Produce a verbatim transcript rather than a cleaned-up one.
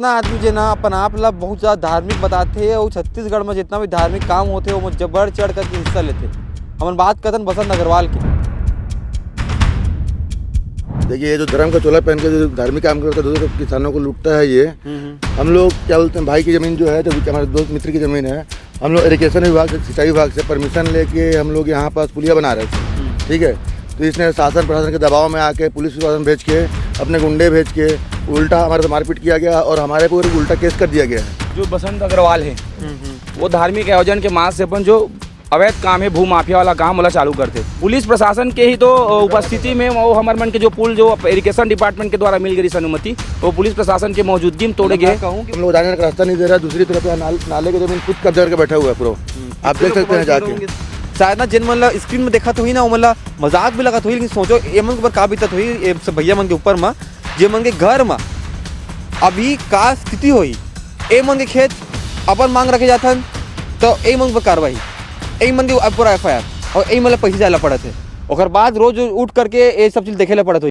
कतना आदमी जे ना अपन आप ला बहुत ज्यादा धार्मिक बताथे, अउ छत्तीसगढ़ में जितना भी धार्मिक काम होथे, ओमा जबर चढ़ करके हिस्सा लेथे। हमन बात करथन बसंत अग्रवाल के। देखिए, ये जो धर्म का चोला पहन के जो धार्मिक काम करता है, दूसरे किसानों को लूटता है ये। हम्म, हम्म। हम लोग क्या बोलते हैं, भाई की जमीन जो है, जो हमारे दोस्त मित्र की जमीन है, हम लोग इरिगेशन विभाग से, सिंचाई विभाग से परमिशन लेके हम लोग यहाँ पास पुलिया बना रहे थे। हम्म। ठीक है, तो इसने शासन प्रशासन के दबाव में आके, पुलिस प्रशासन भेज के, अपने गुंडे भेज के, उल्टा हमारे से मारपीट किया गया और हमारे पे उल्टा केस कर दिया गया है। जो बसंत अग्रवाल है, हम्म, हम्म। वो धार्मिक आयोजन के मास से अपन जो अवैध काम है, भू माफिया वाला काम, ओला चालू करते। पुलिस प्रशासन के ही तो, अ, उपस्थिति में वो हमर मन के जो पुल जो इरिगेशन डिपार्टमेंट के द्वारा मिल गई अनुमति, वो पुलिस प्रशासन के मौजूदगी में तोड़े गए। हम लोग जाने का रास्ता नहीं दे रहा, दूसरी तरफ यहाँ नाल-, नाले की जमीन खुद कब्जा करके बैठा हुआ है पूरा। हम्म। आप देख सकते हैं जाके। शायद ना, जिन मन ला स्क्रीन में देखत होही ना, वो मन ला मजाक भी लगत होही, लेकिन सोचो, ये मन के ऊपर का बीतत होही, ये सब भैया मन के ऊपर मा, जे मन के घर मा अभी का स्थिति होही, ए मन के खेत अपन मांग रखे जाथन, तो ए मन पर कार्रवाई, ए मन के ऊपर एफ आई आर, और ए मन ला पैसे जाए ला पड़त है। ओकर बाद रोज उठ करके ये सब चीज देखे ला पड़त होही।